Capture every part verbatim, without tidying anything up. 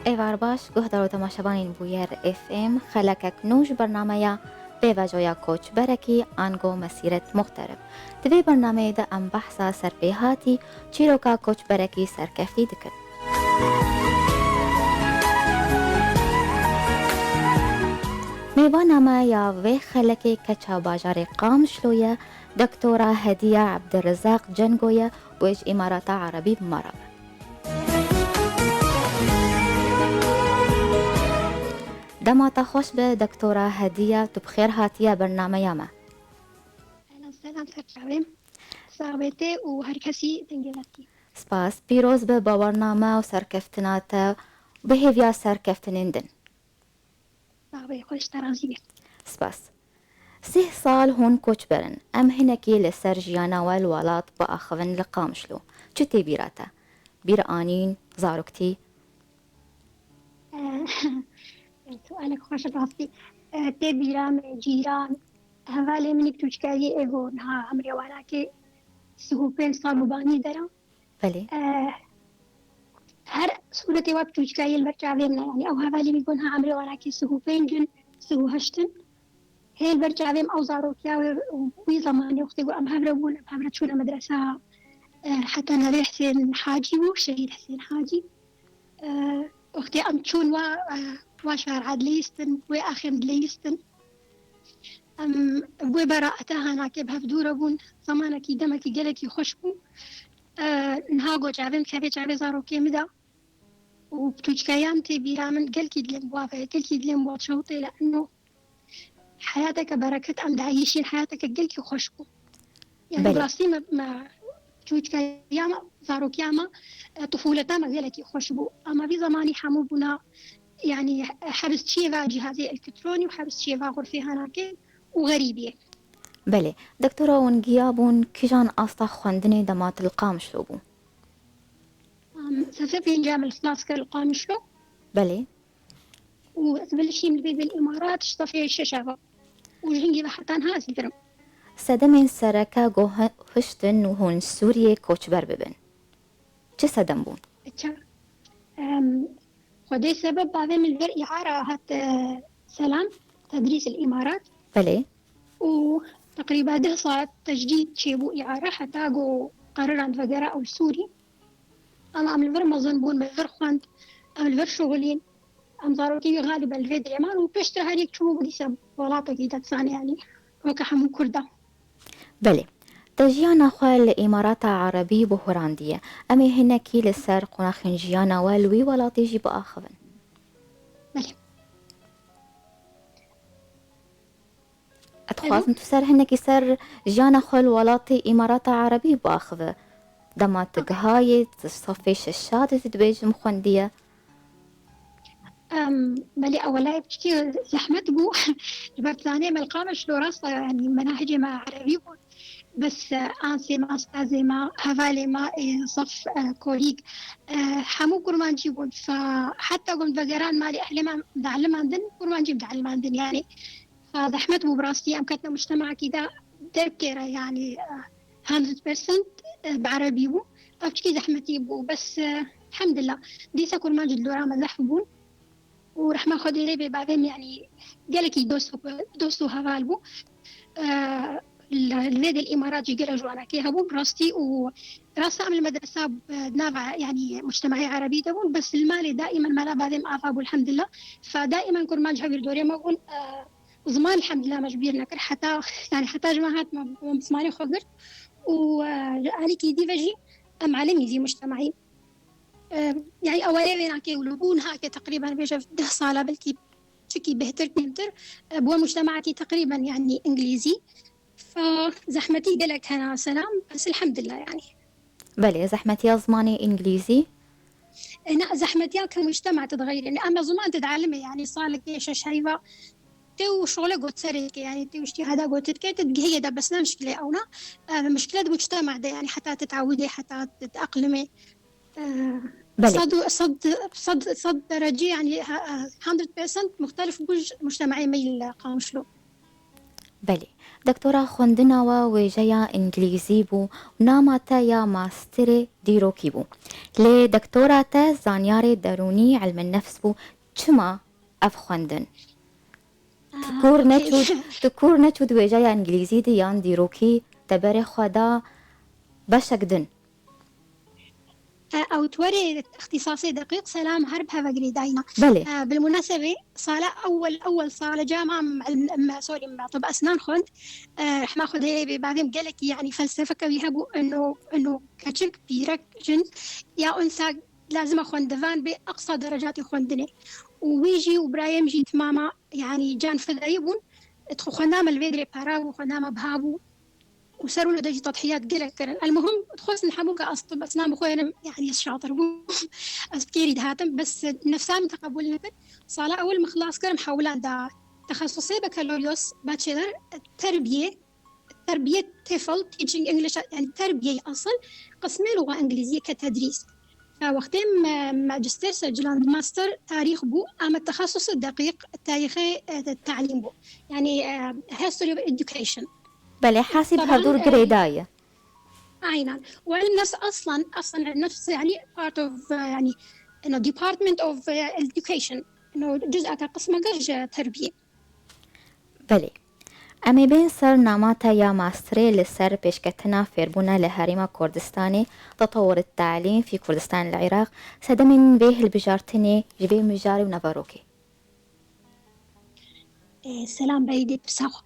Êvar baş, guhdar û temaşevanên Bûyer F M, xelekek nû ji bernameya Pêvajoya Koçberekî, ango Mesîret Muxterib. Di vê bernameyê de em behsa serpêhatî çîroka koçberekî serkeftî dikin. Mêvana me ya vê xelekê keça bajarê Qamişlo ye, Doktora Hediye Ebdirizaq Cengo ye û ê ji Îmarata Erebî bi me re be. Dema te xweş be, Doktora Hediye, tu bi xêr hatiye bernameya me. Selam, selam, serçavêm. Saxbetê û her kesî dengê me dikî. Spas. Pîroz be bawerna me û serkeftina te bi hêviya serkeftinên din. Saxbê, xweş te razî be. Spas. Sih sal hûn koçber in. Em hinekî li ser jiyana we li welat biaxivin li Qamişlo. Çi tê bîra te? Bîr anîn, zaroktî? Eh, sualek xweş rastî. Eh, tê bîra me, cîran, hevalê min ê biçûçkayê ê go niha emrê wan a ke sih û pênc sal û banî der a. Belê. Eh, her sûretê wa biçûçkayê li ber çavê min e. Yanî ew hevalê min go niha emrê wan a ke sih û pênc in, sih û heşt in. Hê li ber çavê min ew zarokiya wê û wî zemanê wextê ku em hev re bûn, em hev re çûne medresa, eh, heta navê Hisên Hacî bû, Şehîd Hisên Hacî. Eh, wextê em çûn wa, eh, wa şara dileyistin, wê axê em dileyistin. Em bi wê beraeta hanakê bi hev dû re bûn. Zemanekî, demekî gelekî xweş bû. Eh, niha go çavê min kevê çavê zarokê min de. û biçûçkeyan tê bîra min, gelkî dilê min bi wa ve, gelkî dilê min bi wa şewitê, le eno heyateke bereket em dieyîşîn, heyateke gelkî xweş bû. Yani Belê. Bi rastî me, me biçûçkeya me, zarokiya me, e, tifûleta me gelekî xweş bû. Ama vî zemanî hemû bûna, yani hebs çiyê ve cihazê elektronî û hebs çiyê ve xurfê hanakê û xerîbiyê. Belê. Doktora, hûn giya bûn kîjan asta xwendinê dema tu li Qamişlo bû? Em, sefê pênca min xilas kir li Qamişlo. Belê. Û ez bilişîm li vê Îmarat ji sefê şeş ava. Û ji hingî ve heta niha ez li vir im. Sedemên sereke ku hi-, hiştin û hûn Sûriyê koçber bibin, çi sedem bûn? Ça-, em, Xwedê sebeb bavê min li vir îara hat, e, selam, tedrîs li Îmarat. Belê. û teqrîba deh saet tecdîd çêbû îara heta ku qeriran vegera ew Sûrî. Ama em li vir mezin bûn, me li vir xwend, em li vir şixulîn. Em zarokê wî xaliben li vê derê man û pêştir her yek çûbû dîsa welatekî de dizane, yanî weke hemû Kurda. Belê. Te jiyana xwe li Îmarata Erebî bihurandiye. Em ê hinekî li ser qonaxên jiyana we li wî welatî jî biaxivin. Belê. Ez Alo? Dixwazim tu ser hinekî ser jiyana xwe li welatê Îmarata Erebî biaxive. Dema tu gihayê, tu safê şeşa de tu dibêjim xwendiye. Em, belê, ewelay piçkî zehmet bû. Ji ber zanê me li Qamişlo rast e, yanî menahicê me erebî bûn. Bes, e, ansê me, astazê me, hevalê me, e, saf, e, kolîg, e, hemû kurmancî bûn. Fa heta ku em vegeran malê ehlê me dieliman din, kurmancî dieliman din. Yanî, fa zehmet bû bi rastî, em ketine mujtemekî de derkêre, yanî, e, hundred percent, e, bi erebî bû. Ev çikî zehmetî bû. Bes, e, elhamdulillah. Dîsa kurmancî li dora me zehf bûn. û rehma Xwedê lê bê bavê min, yanî gelekî dost û, dost û heval bû. Eee, li, li vê dil Îmarat jî gelek ji wanakê hebû, bi rastî û rasta em li medresa, e, di nava, yanî mujtemaê erebî de bûn, bes li malê daîmen mala bavê min ava bû, elhamdulillah. Fa daîmen kurmanc hewîr dorê me bûn, e, ziman elhamdulillah me ji bîr nekir. Heta, yanî heta ji me hat me, me bi zimanê xwe girt û, e, ji alîkî dî ve jî em alimî zî mujtemaî. E, yani ewayê vêna ke wilo bû, niha ke teqrîben bêje deh sala, belkî çikî bêhtir kêmtir, e, bi we mujtemekî teqrîben yani îngilîzî. Fa zehmetî gelek hene, selam, bes elhamdulillah yani. Belê, zehmetiya zimanê îngilîzî? E, na, zehmetiya ke mujtema te dixeyre. Em ziman te dielime yani salekê şeş heyva. Tê û şole got serê ke, yani tê û îctîhada got dike, te digihê de bes ne mişkile ewna. E, mişkile di mujtema de, yani heta te teawidê, heta te teeqlimê. Belê. Sed û, sed, sed, sed derece, yani, ha, ha, hundred percent muxtelif bû ji mujtemaê me li Qamişlo. Belê. Doktora xwendina we wêjeya îngilîzî bû û nama te ya masterê dîrokî bû. Lê doktora te zanyarê derûnî, ilmin nefs bû. Çima ev xwendin? Tu kûr neçû, tu kûr neçû di wêjeya îngilîzî de yan dîrokî te berê xwe da beşek din? Ew twerê ixtîsasê deqîq selam her bi hevegirê dayîna. Belê. Bilmunasebê sala ewel, ewel sala cama em, em, sorry, em tib esnan xwend. Rehma Xwedê lê bê, bavê min gelekî, yanî felsefeke wî hebû, eno, eno keçik, pîrek, jin ya unsa lazim e xwendevan bê eqsa derecatê xwendinê. Û wî jî û birayê min jî timama, yanî can fidayî bûn. Dixwe xwendina me li vê dirê para bû, xwendina me biha bû. û ser wilo de jî tedhiyat gelek kirin. Elmuhim, dixwestin hemû ke ez tib esnan bixwênim, yanî ez şatir bûm. Ez bi kêrî dihatim, bes nefsa min teqebûl nekir. Sala ewil min xilas kirim, hewlan da texesusê bakaloriyos, bachelor, terbiyê, terbiyê tifl, teaching English, yanî terbiyeyê esil, qismê lûga îngilîzî ke tedrîs. Wextê me magister seciland, master tarîx bû, ama texesus deqîq tarîxê, e, de talîm bû. Yanî, e, history of education. Belê, hesî bi Taban, hevdûr e, girêdaye. Aynen. Ve ilm nefs aslan, aslan ilm nefs, yani part of, e, yani, you know, department of, e, education. You know, cüz'aka, qismaka ji terbiyê. Belê. Em ê bên ser nama te ya masterê li ser pêşketina fêrbûna li Herêma Kurdistanê, تطور التعليم في كردستان العراق, sedemên vê hilbijartinê ji vê mijarê û naverokê. Ê, selam, beyî dê pirsa xwe.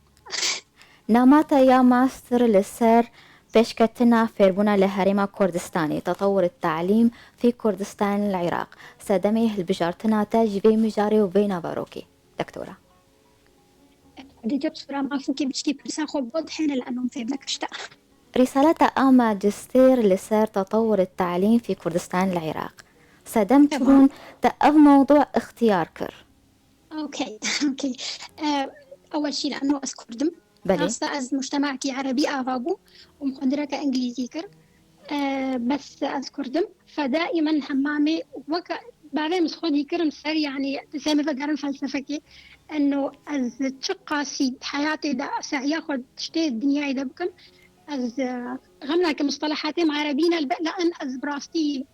Nama te ya master li ser pêşketina fêrbûna li Herêma Kurdistanê, تطور التعليم في كردستان العراق, sedemê hilbijartina te ji vê mijarê û vê naverokê. Doktora. Dîtop sura mafûkê biçkî pirsa xwe bot hêne li enom fêb nekişta. Rîsaleta a majistêr li ser تطور التعليم في كردستان العراق. Sedem çûbûn te ev mewdû ixtiyar kir? Okey, okey. Ewel şî li eno ez Kurd im. Belê. Rasta ez mujtemekî erebî ava bû û min xwendireke îngilîzî kir. Bes ez Kurd im. Fe daimen hemamê weke bavê min xwedî kirim ser, yanî, dizê min vegerim felsefekê. Eno ez çi qasî heyatê de sehiya xwe tiştê dinyayê de bikim. Ez, e, xem nakim mustelehatê me erebî ne, li be-, la en ez bi rastî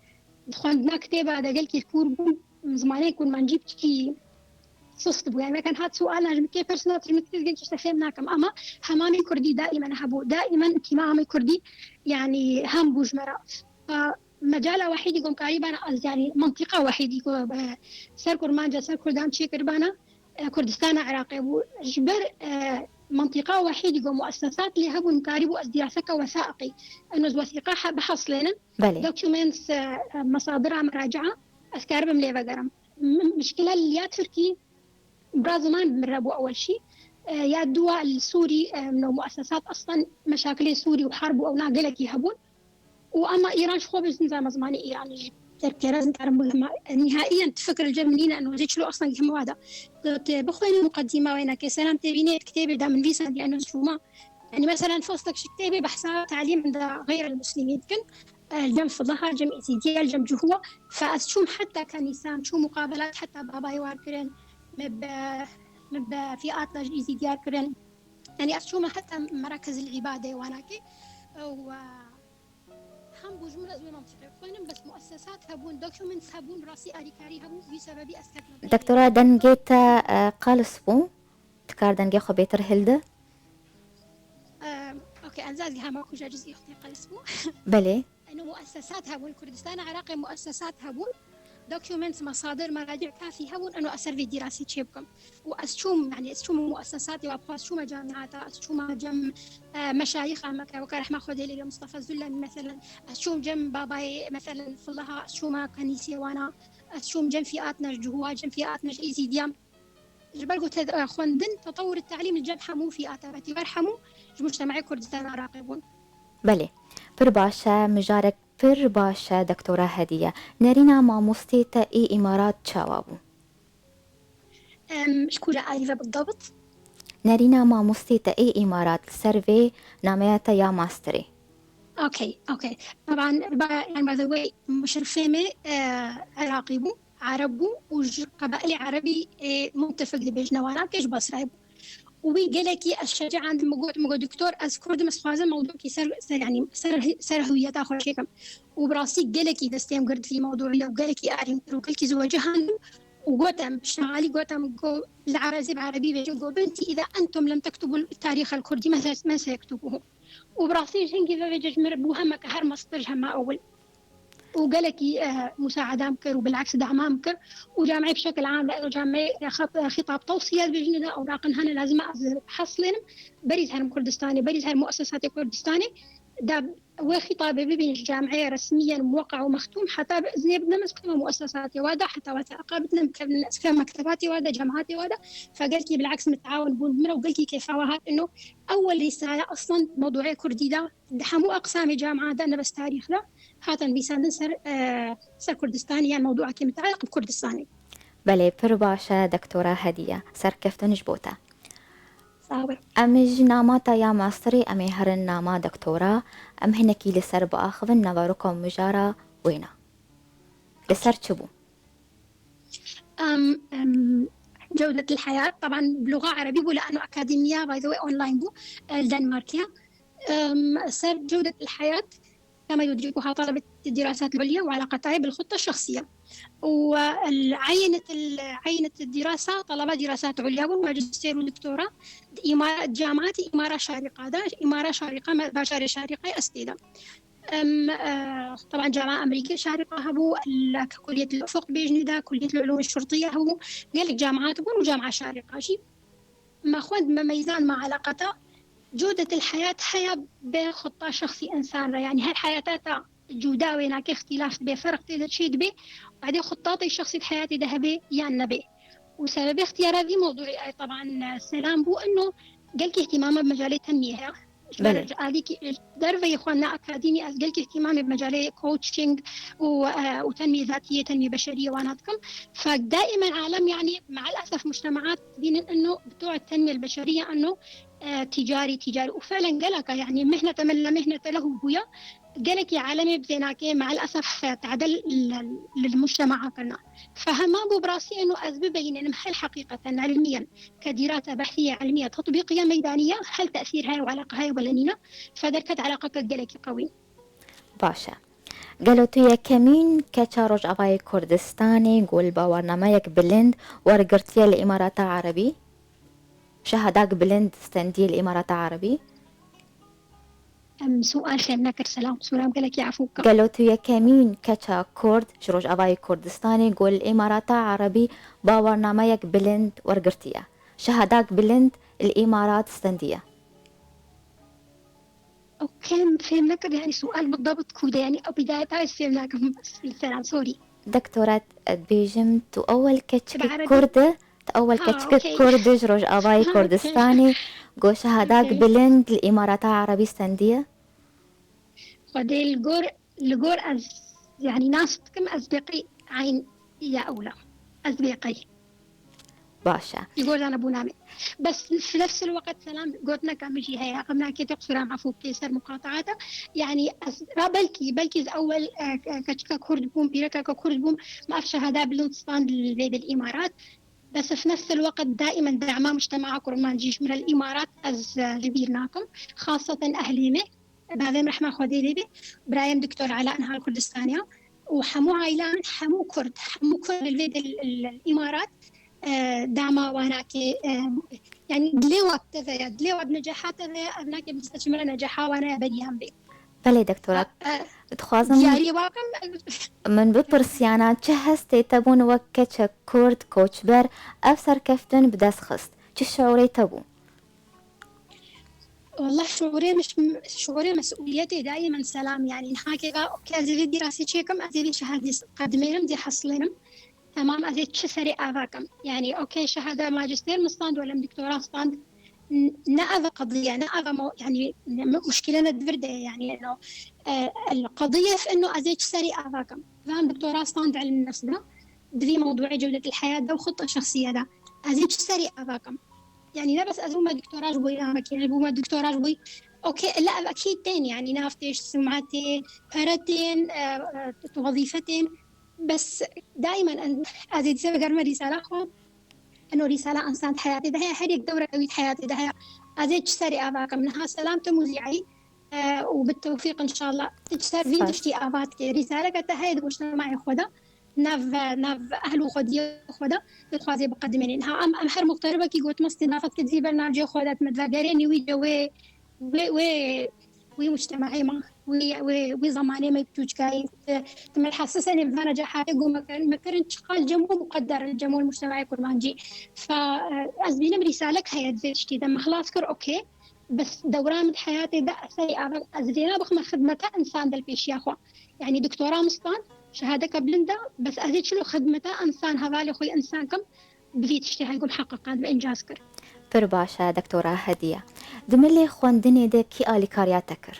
di xwendina kitêba de gelkî kûr bûm, zimanê kurmancî biçkî sust bû. Yani, me ken hat sualan ji min kê pirsna, ji min kê gelkî işte fêm nakim. Ama hemamê kurdî daimen hebû. Daimen tîma amê kurdî, yani, hem bû ji me re. Fa mecala wahîdî gomkarî bana az, yani, mentiqa wahîdî go, e, ser kurmanca, ser kurdan çêkir bana, e, Kurdistana Iraqê bû. Ji ber, e, mentiqa wahîdî go muessesat lê hebûn, karî bû ez diraseke wesaiqî. Eno ez wesîqa he-, biheslênim. Belê. Documents, e, e, mesadira meracia, ez karibim lê vegerim. M-, mişkile li ya Tirkî, bira ziman bi min re bû ewel şî. E, ya dua li Sûrî, e, no muessesat aslan meşakilê Sûrî û herb û ewna gelekî hebûn. Û ama Îran ji xwe bi zin zama zimanê Îranî jî derkere, ez nikarim bigihma. Nihaiyen tu fikir li cem min nîne, eno zê çilo aslan gihim wada. Got, e, bixwêne muqedîma wênekê, selam tê bînê, kitêbê de min vîsandî, eno çûma. Yani, mesela, fostek ji kitêbê behsa talîm inda xeyr el-muslimîn dikin, e, cem filaha, cem êzîdiya, cem cihûwa, fe ez çûm heta kenîsan, çûm muqabelat, heta babayê war kirin, me bi, me bi fiatna ji êzîdiya kirin. Yani, ez çûm heta merakez el-îbadê wanakê, û, e, hem bû ji min ez wê mantiqê xwênim, bes muessesat hebûn, documents hebûn, rastî alîkarî hebûn, wî sebebî ez ketme. Doktora, dengê te, e, qalis bû. Dikar dengê xwe bêtir hilde? Em, okey, ez ez hema kuja cizî xwe qelis bû. Belê. Eno muessesat hebûn, Kurdistana Iraqê muessesat hebûn, documents, masadir, meraci kafî hebûn, eno ez ser vê dîrasî çê bikim. Û ez çûm, yani ez çûm muessesatê, wa xwest çûme camiata, ez çûme cem, e, meşayixa me ke weke rehma Xwedê lê be Mustafa Zullemî meselen, ez çûm cem babayê meselen filaha, ez çûme kenîsê wana, ez çûm cem fiatna ji cihûwa, cem fiatna ji êzîdiya. Ji ber ku te, e, xwendin, tetewur te'lîm li cem hemû fîata be, tîber hemû ji mujtema'ê Kurdistan Iraqê bûn. Belê. Pir baş e, mijarek pir baş e, Doktora Hediye. Nerîna mamostê te ê Îmarat çawa bû? Em, ji kû re alî ve bidabit? Nerîna mamostê te ê Îmarat li ser vê nameya te ya masterê. Okey, okey. Taban, ba-, yani, by the way, muşrifê me, e, Iraqî bû, Ereb bû û ji qebailê Erebî, e, Muntefik dibêjine wana ke ji Basrayê bû. û wî gelekî ez şecîandim, min got, min got, "Doktor, ez Kurd im, ez dixwazim mewdûkî ser, ser, yanî ser, ser hewiyeta xwe çêkim." Û bi rastî gelekî destê min girt vî mewdûyê û gelekî arî min kir û gelekî zî wecihandim û gotim, piştemalî gotim, got, "Li Erezî bi Erebî bêje, got, 'Bintî, îza entum lem tektubu tarîxel kurdî, men se-, men seyektubuhu.'" Û bi rastî ji hingî vê vêce ji min re bû hemeke her mestir ji hema ewil. û gelekî, eh, musaedam kir û bileks dema min kir û camiyê bi şekil am, eh, camiyê, eh, xit-, eh, xîtab tewsiye dibêjin de, ewraqin hene lazim e ez heslênim, berî herim Kurdistanê, berî her muessesatê Kurdistanê, da wê xîtabê bibîn ji camiyê resmiyen muweqqa û mextûm, heta bi iznê bidem ez bikevim muessesatê wa da, heta wate eqa bidinem, bikevim, ez bikevim mektebatê wa da, cemaatê wa da, fe gelkî bileks mitawen bûn min re û gelkî kêfa wa hat ino ewel rîsale aslan mewdûê Kurdî da, di hemû eqsamê camia de, ne bes tarîx de, hatin nivîsandin ser, e, ser Kurdistanê yan mewdûakê mitealiq bi Kurdistanê. Belê, pir baş e, Doktora Hediye. Serkeftin ji bo te. Sağ ol. Em ji nama te ya masterê, em ê herin nama doktora, em hinekî li ser biaxivin, nava roka mijara wêna. Li ser çi bû? Em, em, جودة الحياة، طبعًا بلغة عربية بو، لأنه أكاديمية، باي ذا واي، أونلاين بو، آه، الدنماركية. أم، سر جودة الحياة كما يدركها طلبة الدراسات العليا وعلاقتها بالخطة الشخصية. وعينة ال-، عينة الدراسة طلبة دراسات عليا بون، ماجستير ودكتوراه، إمارة، جامعة إمارة شارقة، دا إمارة شارقة، ما-، باشار شارقة أستيدا. أم، آه، طبعًا جامعة أمريكية شارقة هبو، ال-، ككلية الأفق بيجني دا، كلية العلوم الشرطية هبو، قال لك جامعات بون وجامعة شارقة، شي. ما خوند ما ميزان ما علاقته. جودة الحياة هيا بين خطة شخصي إنسان را، يعني هر حياتاتا جودا ويناك اختلاف بي، فرق تيدا تشيد بي، بعدين خطاتي الشخصي بحياتي ده بي يان نبي. وسبب اختيار هذه موضوعي أي طبعًا سلام بو إنه قال لك اهتمامه بمجال التنمية. بلى. برج آلي كي درفي إخواننا أكاديمي أز قال لك اهتمامي بمجال coaching و، آه، وتنمية ذاتية، تنمية بشرية واناتكم. فدائمًا عالم يعني مع الأسف مجتمعات دين إنه بتوع التنمية البشرية إنه، آه، تجاري، تجاري. وفعلًا قال لك يعني مهنة من لا مهنة له بويا. قال لك يا عالمي بزيناكي مع الأسف تعدل لل-، للمجتمع كنا. فهما بو براسي إنه أز ببين إنه هل حقيقة علميًا كدراسة بحثية علمية تطبيقية ميدانية، هل تأثير هاي وعلاقة هاي ولا نينا؟ فدركت علاقة قلقي قوي. باشە. Gelo tu yekemîn keça Rojavayê Kurdistanê ku li bawernameyek bilind wergirtiye li Îmarata Erebî? Şehadak bilind stendiye li Îmarata Erebî? Em, sual fêm nekir, selam, qisûra min gelekî efû bike. Gelo tu yekemîn keça Kurd ji Rojavayê Kurdistanê ku li Îmarata Erebî bawernameyek bilind wergirtiye? Şehadak bilind li Îmarat stendiye? Okey, em fêm nekir, yani sual bidabt ku de, yani ew bidayeta ez fêm nakim. Selam, sorry. Doktora, ez dibêjim tu ewel keçikek Kurd e, tu ewel keçikek Kurd e ji Rojavayê Kurdistanê ku şehadak bilind li Îmarata Erebî stendiye? Xwedê li gor, li gor ez, yani nas dikim, ez bêqî eyn ya ewla. Ez bêqî. Baş e. Ji gor zanebûna me. Bes fi nefs el weqt selam gotineka min jî heye. Xem nakê te qisûra min efû bikê ser muqataata. Yani ez ra belkî, belkî ez ewel, e, keçika Kurd bûm, pîrekeka Kurd bûm, me ev şehada bilind stand li vê bil Îmarat. Bes fi nefs el weqt daimen dema mujtema Kurmancî ji min re li Îmarat ez, e, li bîr nakim. Xaseten ehlê me. Bavê min rehma Xwedê lê be, birayê min Doktor Ela niha li Kurdistanê ye û hemû aîla min, hemû Kurd, hemû Kurd li vê di, li, li Îmarat, e, dema wanakê, e, yani dilê wa bi te ve ye, dilê wa bi necaha te ve ye, ev nake bi destê çi min re necaha wana ye beriyan bê. Belê doktora, e, e, dixwazim diyariyê wa bikim, e, min bipirsiyana, çi hestê te bûn wek keçek Kurd, koçber, ev serkeftin bi dest xist? Çi şiûrê te bû? والله شعورê min, şiûrê mesûliyetê daimen selam, yani niha kê va, okey, ez ê vê dîrasê çêkim, ez ê vê şehadê qedimêrim, zê heslênim. Temam, ez ê çi serê ava kim? Yani, okey, şehada majistêr min stand, welem doktora stand. N-, ne ava qediye, ne ava mo-, yani, ne, muşkile ne di vir de ye, yani, eno, e, el qediye fi eno ez ê çi serê ava kim? Van doktora stand ilm nefs de, di vî mewdûê cewdet el heyat de û xutta şexsiye de. Ez ê çi serê ava kim? Yani ne bes ez bûme doktora ji bo yê, me kêne bûme doktora ji bo yê. Okey, illa ev ekîd tên, yani nav tê, sum'e tê, pere tên, e, e, wezîfe tên. Bes daimen en-, ez ê dîse bigerime rîsala xwe. eno rîsala insan di heyatê de heye, her yek dewreke wî di heyatê de heye. Ez ê çi serê ava kim? Niha selam tu muzî'î, e, û bi tewfîq inşallah. Tu çi ser vî tiştî ava dikê? Rîsaleke te heye di mujtema'ê xwe de, nav, nav ehl û xwediyê xwe de, tu dixwazê biqedimênî. Niha em, em her muxteribekî gotime stîdafet kir di vî bernamecê xwe de, tu me divegerênî wî cewê, wê, wê, wê mujtema'ê me, wê, wê, wê zemanê me çûçkayî, tu, tu me hesisên vana cehatê go me kirin, me kirin çiqas cem û muqedder in, cem û mujtema'ê kurmancî. Fa, e, ez bînim rîsalek heye di vê tiştî de, me xilas kir, okey. Bes dewra min di heyatê de ez serê ava, ez vêna bixime xidmeta insan de li pêşiya xwe. Yanî doktora min stand, şehadeka bilind e, bes ez ê çilo xidmeta insan, hevalê xwe yê insan kim, bi vî tiştê heygo miheqeqand, bi incaz kir. Pir baş e, doktora Hediye. Di milê xwendinê de kî alîkariya te kir?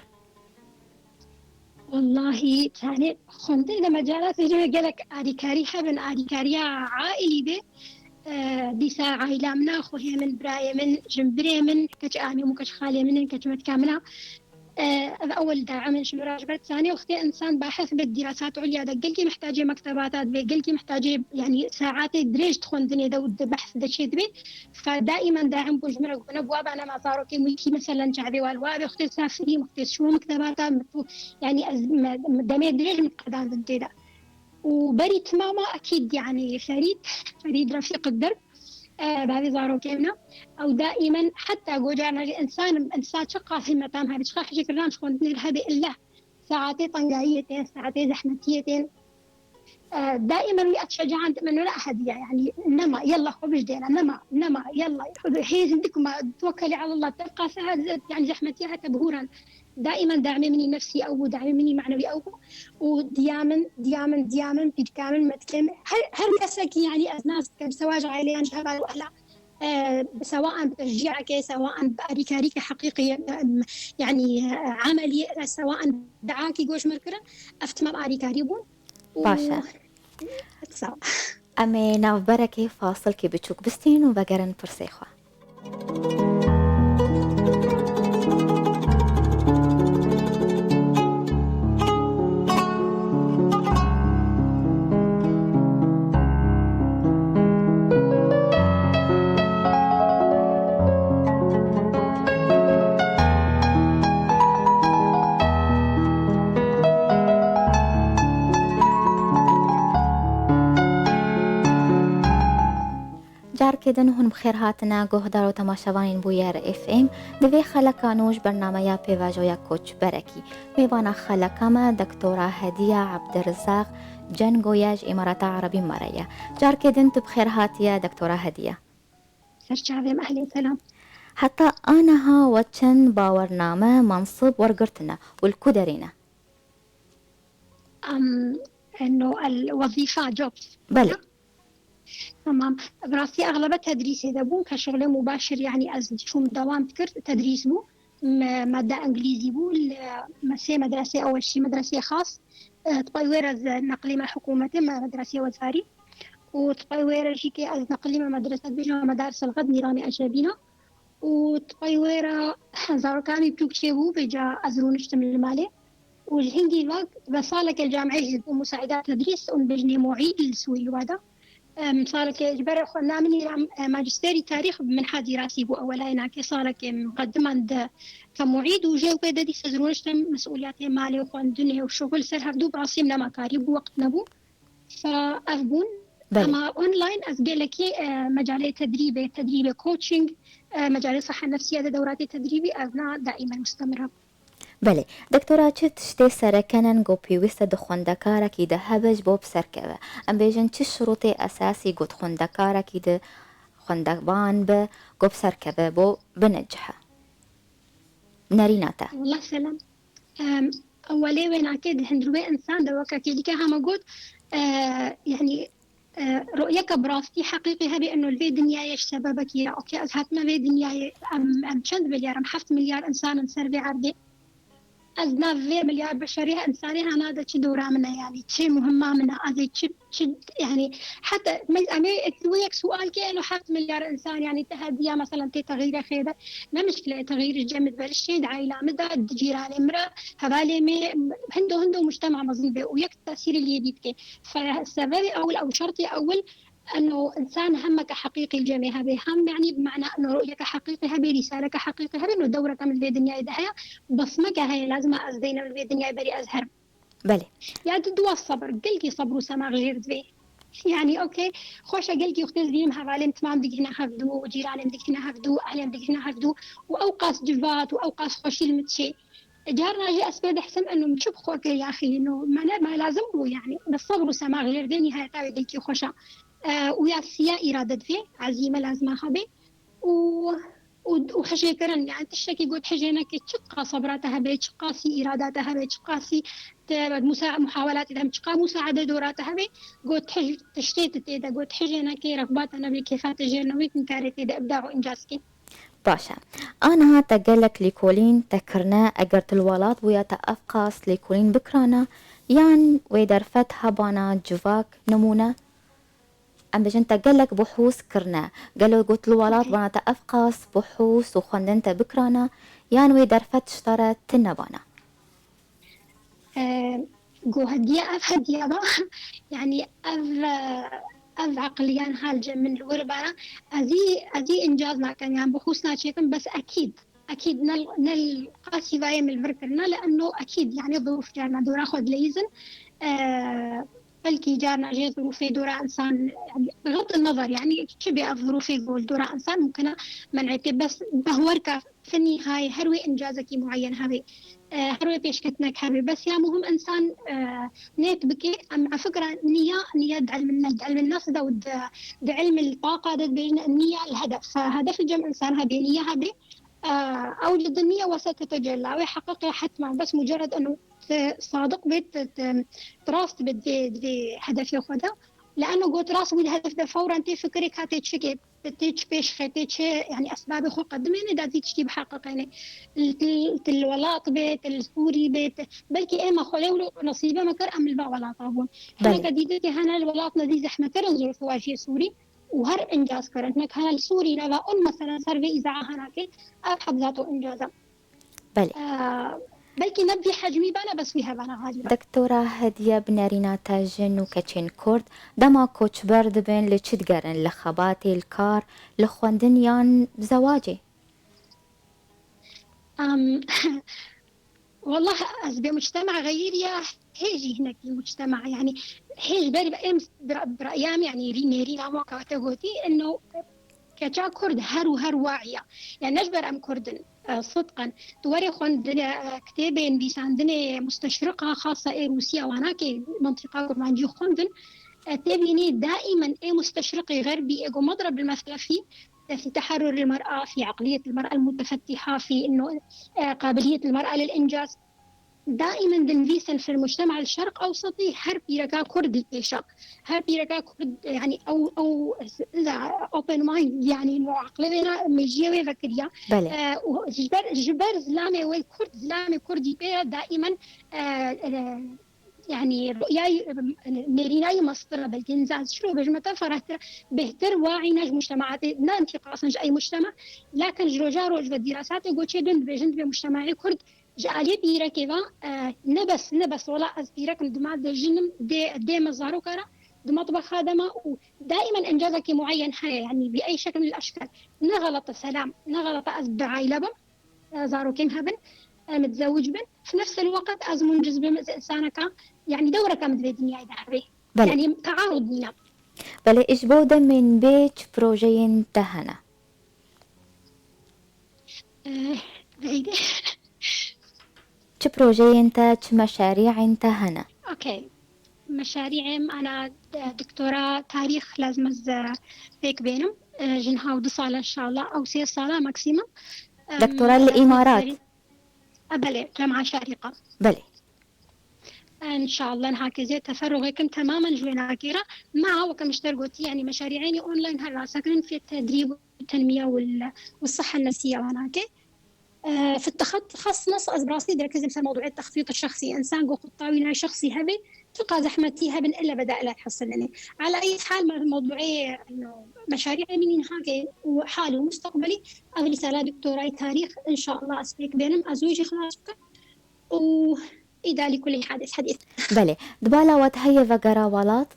Wellahî, yani xwendinê de mecala tecrübe gelek alîkarî hebin, alîkariya ailî be. E, dîsa aîla min a, xwehê min, birayê min, jinbirê min, keç amî min, keç xalê min in, keç metka min a. E, ev ewil daim in ji min re ji ber zanî wextê insan bahis bi dîrasat ulya de gelkî mihtacê mektebata dibe, gelkî mihtacê, yanî saetê dirêj di xwendinê de û di behs de çê dibe. Fa daimen daim bû ji min re gune, bi wa be nema zarokê min wî kî meselen çavê wa li wa be, wextê safirî, wextê şû mektebata, min tu, yanî ez me, me demê dirêj min qedandin tê de. û berî timama ekîd, yanî Ferîd, Ferîd refîq derb, e, bavê zarokê min e. Ew daimen heta gocarna jî insan, insan çiqas himmetan hebe, çiqas hişê kirina ji xwendinê hebe ille saetê tengayiyê tên, saetê zehmetiyê tên. E, daimen wî ez şecand min wela Hediye, yanî nema, yalla xwe bijdêne, nema, nema, yalla, hêzin dikuma, توكلي على الله، تبقى سهل، yanî zehmetiye heta bihuran. Daimen damê min î nefsî ew bû, damê min î manewî ew bû. Û diya min, diya min, diya min, pîrka min, metkê min, her, her kesekî, yanî ez nas dikim, sewa ji aileyan, ji heval û ehla, e, sewa an bi teşcî'ekê, sewa an bi alîkarîkê heqîqî, e, yanî, e, emelî, e, sewa an duakî goş mir kirin, ev timam alîkarî bûn. Û Baş e. Sağ ol. Em ê navberekê fasilkê biçûk bistînin û vegerin pirsê xwe. Carkê din hûn bi xêr hatine, guhdar û temaşevanên Bûyer F M. Di vê xeleka nû ji bernameya pêvajoya koçberekî. Mêvana xeleka me Doktora Hediye Ebdirizaq Cengo ye, ji Îmarata Erebî me re ye. Carkê din tu bi xêr hatiye, Doktora Hediye. Ser çavê me, ehlê selam. Heta aniha we çend bawername, mansib wergirtine û li ku derê ne? Em, eno el wezîfa, jobs. Belê. Tamam. Bi rastî exlebe tedrîsê de bûm. Ke şixulê mubaşir, yanî ez çûm dewam dikir, tedrîs bû. Me, made îngilîzî bû. Li me sê medresê ewil jî, medresê xas. E, di pey wê re ez neqlîme hikûmetê, me medresê wezarî. Û di pey wê re jî ke ez neqlîme medrese, dibêjim me medars el-xed, nîranê ecebîna. Û di pey wê re zaroka min bûk çêbû, vêca ez rûniştim li malê. Û ji hingî ve, ve saleke li camiyê jî bû musaîda tedrîs û bêjinê muîd li Sûrî wada. Em, saleke ji ber xwendina min î, em, e, majîsterî tarîx min hezî rasî bû ewelay nake saleke muqeddiman de ke muîd û jê wê de dîsa ez rûniştim mesûliyetê malê û xwendinê û şuxul ser hevdû bi rastî min nema karî bû, wext nebû. Fa ev bûn. Belê. Ema online ez gelekî, e, mecalê tedrîbê, tedrîbê coaching, e, mecalê siha nefsiya de dewratê tedrîbî ez na daimen mustemir hebû. Belê. Doktora, çi tiştê sereke ne ku pêwîst e di xwendekarekî de hebe ji bo bi ser keve? Em bêjin çi şirûtê esasî ku di xwendekarekî de xwendevan be ku bi ser keve bo binecihe? Nerîna te. Wallah selam. Em, ewelê wê nake di hundirûyê însan de weke kêlîke hema got, e, yanî, e, ru'yeke bi rastî heqîqî hebe eno li vê dinyayê ji sebebekî ye. Okey, ez hatime vê dinyayê, em, em çend milyar, em heft milyar însan in ser vê erdê. Ez nav vê milyar beşerî însanê hana de çi dora min e, yanî çi muhimma min e, ez ê çi, çi, yanî heta me-, em ê wê yek sual ke eno heft milyar însan, yanî te hediya, meselen, tê texîre xêde, ne mişkile, texîr ji cem, di berişê, di aîla min de, di cîranê min re, hevalê me, hindo hindo mujtema mezin be û yek tesîrê lê dî dike. Fe-, sebebê ewil ew şertê ewil انه انسان همك حقيقي جمع هبه هم، يعني بمعنى انه رؤيك حقيقي هبه، رسالك حقيقي هبه، انه دورك من في دنيا ده هيا، بصمك هي لازم ازدينا من في دنيا بري ازهر. بله. يا دوا الصبر، قلقي صبر وسماغ غير دوي. يعني اوكي، خوش قلقي اختي زين هبالين تمام دقينا هفدو، جيران دقينا هفدو، اهلين دقينا هفدو، واوقاس جفات واوقاس خوشي المتشي. جارنا جي اسباب حسن انه مشب خوك يا اخي، انه ما، ما لازم له يعني، بس صبر وسماغ غير دي نهايه تاوي دلكي خوشا. آه، ويا سيا إرادة في عزيمة لازمة هبي. و و و حجي كرن يعني تشتكي قلت حجي انك تشقى صبراته هبي، تشقى سي إراداته هبي، تشقى سي ت-، مسا-، محاولات دم، تشقى مساعدة دوراته هبي. قلت حج تشتيت تيدا، قلت حجي انك رغبات انا بكيفات جير نويت نكاري تيدا ابداع وانجاز كي. باشە. ئانا تە گەلک لیکۆلین تە کڕنە ئەگەر تل وڵات بویە تە ئەف قاس لیکۆلین بکرانە، یان وێ دەرفەت هەبانە جڤاک نمونە؟ ئەم بژن تە گەلک بحوس کڕنە، گەلۆ گوت لە وڵات بانە تە ئەف قاس بحوس و خوندن تە بکرانە، یان وێ دەرفەت شتارە تنەبانە؟ Go hediye ev hediye ba, yani ev, ev eqliyan halce min li wir bara. Ez ê, ez ê incaz nakim, yani bi xwe naçêkim, bes ekîd, ekîd ne, ne qasî vayê min li vir kirine, li enno ekîd, yani zirûf carna dora xwe dileyizin. E, belkî carna jê zirûfê dora insan, yani, bi xetil nazar, yani çi bê ev zirûfê go li dora insan mumkine men'ê tê, bes behwerka في النهاية هەر وێ ئینجازەکی معەن هەبێ، ئە، هەر وێ پێشکەتنەک هەبێ، بەس یا مهم ئینسان، ئە، نێت بکێ. ئەم فکرە نیە، نیە دعلم النفس، دعلم النفس ده ود-، دعلم الطاقة ده دبێژنە نیە الهدف. هدف جەم ئینسان هەبێ، نیە هەبێ، ئە، ئەو لە دنیا وەسە تتەجەلا، وێ حققێ حتما، بەس مجرد ئەنو ت-، صادق بێت، ت-، ت-، ڕاست بێت دێ، دێ هدفێ خۆ ده. لە ئەنو گۆت ڕاست بوو الهدف ده فورا تێ فکرێ کاتێ چکێ. تێ چ پێش خێتێ چێ، یعنی ئەسبابی خۆ قەدمێنێ دا ڤی تشتی بحققێنێ. ل-، ل-، ل-، وڵات بێت، ل-، سووری بێت، بەلکی ئێمە خۆلێ و نەسیبە مەکەر ئەم لبا وڵاتا بوون. هەنەکە دیدێتی هەنە لە وڵات نەدی زەحمەکەرن زۆر فواژیە سووری و هەر ئنجاز کەرن. هەنەک هەنە لە سووری نەوا ئەن مەسەلەن سەر ڤێ ئیزاعە هەناکێ ئەف حەبزات و ئنجازە. بەلێ. ئە، بەلکی نەبی حەجمی بانە بەس وی هەبانە غالیبە. دکتۆرە هەدیە بنەریناتە ژن و کەچێن کورد دەما کۆچبەر دبن لە چ دگەرن، لە خەباتێ، لە کار، لە خوەندن یان زەواجێ؟ ئەم، والله ئەز بێ مجتمع غەیریە هێژی هنەکی مجتمع، یعنی هێژ بەر بە ئێم برا-، برایام، یعنی ری نێری نامۆ کەواتە گۆتی ئەنو کەچا کورد هەر و هەر واعیە، یعنی نەش بەر ئەم کوردن. ئە، صدقا. دوارێ خوەندنە، ئە، کتێبێن بیساندنێ مستشرقە خاصە ئێ رووسیا واناکێ منطقە کورمانجی خوەندن، ئە، تێبینی دائما ئێ مستشرقی غربی ئێگو مضرب المثلفي في تحرر المرأة، في عقلية المرأة المتفتحة، في إنه، آه، قابلية المرأة للإنجاز. دائما دنفيسن في المجتمع الشرق أوسطي هر بيركا كرد البيشا، هر بيركا كرد، يعني، أو، أو، إذا open mind، يعني، إنه عقلنا مجيوي فكريا. بەلێ. آه، وجبر، جبر زلامي والكرد، زلامي كردي بيا دائما، آه، آه، يعني رؤياي، نێرینایی مەسترە بەلکە نزان شرۆ بێژمەتە فەرەتر بهتر واعی نەژ مجتمعاتێ، نه انتقاصن ji ey mujtema، lakin ji roja roj ve dîrasatê goçê din dibêjin dibê mujtemaê kurd ji aliyê pîrekê ve، e, ne bes, ne bes, wela ez pîrekim dima de jinim dê, dê me zaroka re, di metbexa de me û daimen encazekî muayyen heye, yani bi ey şekil min el eşkel. Ne xelete selam, ne xelete ez bi aile bim. Zarokên hebin, em dizewicbin, fi nefs el weqt ez munciz bim, ez insaneka, yani dewreka min di vê dinyayê de hebe. Belê. Yani tearud nîne. Belê, ji bo demên bê çi projeyên te hene? Eh, beyde. Çi projeyên te, çi meşarî'ên te hene? Okey. Meşarî'êm ana, e, doktora tarîx lazim ez, e, pêk bênim. E, ji niha û du sala inşallah, ew sê sala maksimum. Em, Doktora li ez Îmarat? serî-, e, belê, Cema Şarîqa. Belê. İnşallah niha kezê teferruxê kim temamen ji wê nagêra. Ma weke min ji te re gotî, yani meşarî'ênî online her rasekirin fê tedrîb û tenmiye û l-, û siha nefsiye wan hake. Ee, fi text-, xas nas ez bi rastî dirkizim ser mewduê texfît şexsî. Însan go xutta wî nayê şexsî hebe, çiqa zehmetî hebin, illa beda illa hesilini. Ala ey hal me-, mewduê, ino, meşarî'ê min hake û hal û mustaqbelî, ev rîsala doktorayê tarîx, înşallah ez pêk bênim, ez wî jî xilas bikim. û îda lî kulî hadis hadis. Belê. Di bala we de heye vegera welat?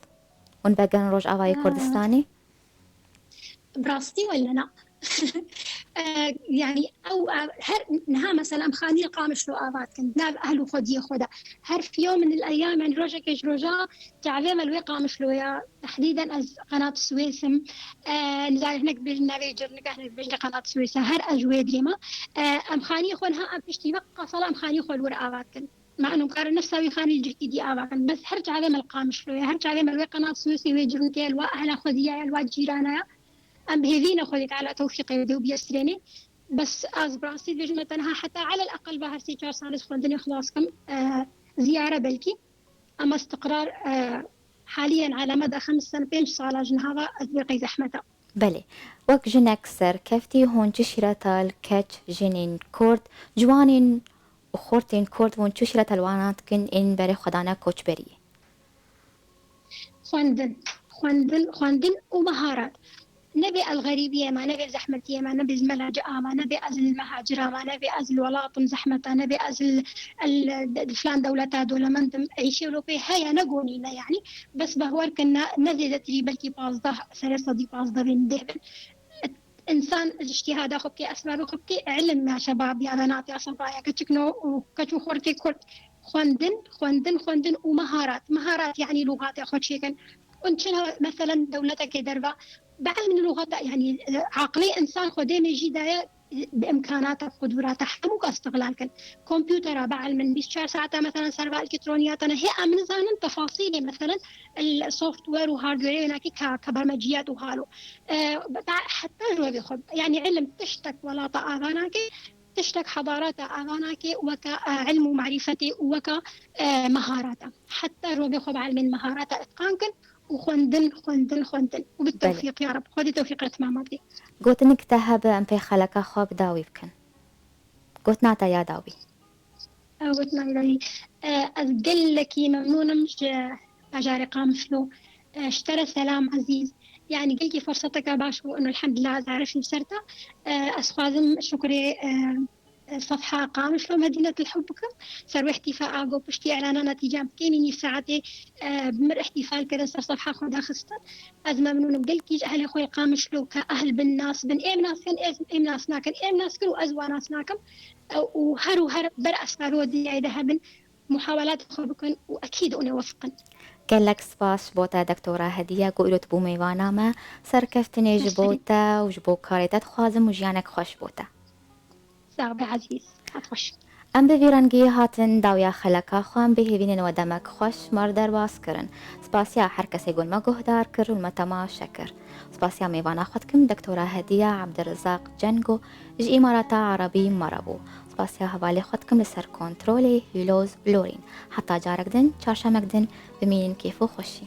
hûn vegerin Rojavayê Kurdistanê? Bi rastî wele na. E, yanî ew, e, her niha mesela em xanî li Qamişlo ava dikin, nav ehl û xwediyê xwe de. Her fi yewmin min el eyam, yanî rojekê ji roja çavê me li wê Qamişlo ya. Tehdîden ez qenat Swês im. E, nizanî hinek dibêjin navê Cirnika, hinek dibêjin qenat Swês e. Her ez ji wê dirê me. E, em xanî xwe niha em piştî wek qasala em xanî xwe li wir ava dikin. Ma em karin nefsa wî xanî li cihkî dî ava kin. Bes her çavê me li Qamişlo ye, her çavê me li wê qenat Swêsê wê Cirnika ye, li wa ehla xwediya ye, li wa cîrana ye. Em bi hêvî ne Xwedê Teala tewfîqê bide û biyestirênê. Bes ez bi rastî dibêjim me tenha heta elel eqel va her sê çar salê xwendinê xilas kim, e, ziyare belkî. Ama istiqrar, e, haliyen aleme daxil min sen pênc sala ji niha ve ez vê qey zehmet e. Belê. Wek jinek serkeftî hûn çi şîreta li keç, jinên Kurd, ciwanên û xortên Kurd hûn çi şîreta li wana dikin ên berê xwe dane koçberiyê? Xwendin, xwendin, xwendin û meharat. Nebê ez xerîbiyê me, nebê zehmetiyê me, nebê ez melacia me, nebê ez li mehacira me, nebê ez li welat im zehmet e, nebê ez li, el, di filan dewleta dewlemend im. Îşê wilo pê heye, ne gonî ne yanî. Bes behwer kin ne, ne zêdetirî belkî pazdeh, serê sedî pazdeh bên dê bin. Însan ji îctîhada xwe bike, esbabê xwe bike, ilim ya şebab ya benat ya sebaya, keçikno û keç û xortê Kurd. Xwendin, xwendin, xwendin û meharat. Meharat yanî lûgatê xwe çêkin. Hûn çi ne, meselen dewletekê derve, bielmin lûgata, yanî, e, aqilê însan xwe dê mêjî daye, e, bi îmkanata, bi qudurata hemû ka îstiqlal kin. Kompûtera bielmin bîst û çar saeta, meselen, serva elektroniyata ne. Hê em nizanin tefasîlê, meselen, el software û hardware wênakî ka, ka bermeciyat û halo. E, ta-, heta ji wê bê xwe, yanî ilim tiştek welata ava nake, tiştek hedarata ava nake weke, e, ilm û marîfetê û weke, e, meharata. Heta ji wê bê xwe bielmin meharata îtqan kin û xwendin, xwendin, xwendin. Û bi Belê. Tewfîq ya Reb. Xwedê tewfîq re timama bidê. Gotinik te hebe em pê xeleka xwe bi dawî bikin. Gotina te ya dawî. Ew gotina ya dawî. E, ez gelekî memnûn im ji bajarê Qamişlo. E, ji te re selam ezîz. Yanî gelkî firseteke baş bû, û elhamdulillah ez arifîm ser te. E, ez xwazim şukrê, e, e, sefha Qamişlo Medînetil Hub bikim. Ser wê îhtîfa a go piştî îlana netîcan bikêm, nîv saetê, e, bi mir îhtîfal kirin ser sefha xwe daxistin. Ez memnûn im gelkî ji ehlê xwe yê Qamişlo ke ehl bin nas bin. Êm nas kin, êm, êm nas nakin, êm nas kin û ez wa nas nakim. E, û her û her ber esbabê wê dinyayê de hebin, muhawelat xwe bikin û ekîd hûn ê wefiqin. Gelek spas ji bo te Doktora Hediye ku îro tu bû mêvana me. Serkeftinê ji bo te û ji bo karê te dixwazim û jiyanek xweş bo te. Sax be ezîz. Hat xweş. Em bi vî rengî hatin dawiya xeleka xwe, em bi hêvînên we demek xweş me re derbas kirin. Spasiya her kesê ku me guhdar kir û me temaşe kir. Spasiya mêvana xwe dikim Doktora Hediya Ebdirizaq Cengo ji Îmarata Erebî me re bû. Spasiya hevalê xwe dikim li ser kontrolê Hîloz Lorîn. Heta carek din, çarşemek din, bimînin kêf û xweşî.